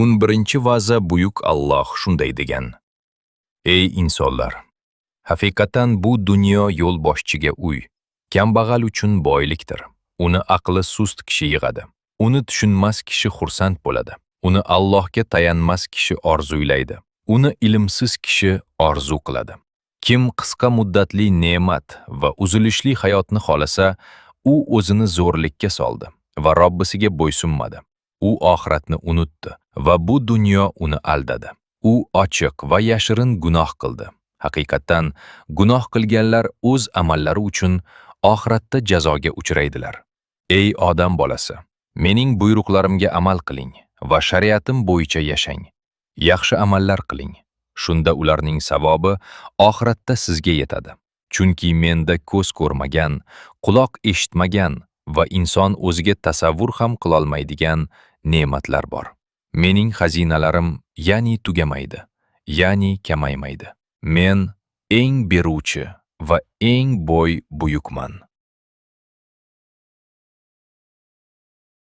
11-vaza. Buyuk Alloh shunday degan: Ey insonlar! Haqiqatan bu dunyo yo'lboshchiga uy, kambag'al uchun boylikdir. Uni aqli sust kishi yig'adi. Uni tushunmas kishi xursand bo'ladi. Uni Allohga tayanmas kishi orzuylaydi. Uni ilmsiz kishi orzu qiladi. Kim qisqa muddatli ne'mat va uzilishli hayotni xohlasa, u o'zini zo'rlikka soldi va Robbisiga bo'ysunmadi. U oxiratni unutdi va bu dunyo uni aldadi. U ochiq va yashirin gunoh qildi. Haqiqatdan gunoh qilganlar o'z amallari uchun oxiratda jazoga uchraydilar. Ey odam bolasi, mening buyruqlarimga amal qiling va shariatim bo'yicha yashang. Yaxshi amallar qiling. Shunda ularning savobi oxiratda sizga yetadi. Chunki menda ko'z ko'rmagan, quloq eshitmagan va inson o'ziga tasavvur ham qilolmaydigan ne'matlar bor. Mening xazinalarim ya'ni tugamaydi, ya'ni kamaymaydi. Men eng beruvchi va eng boy buyukman.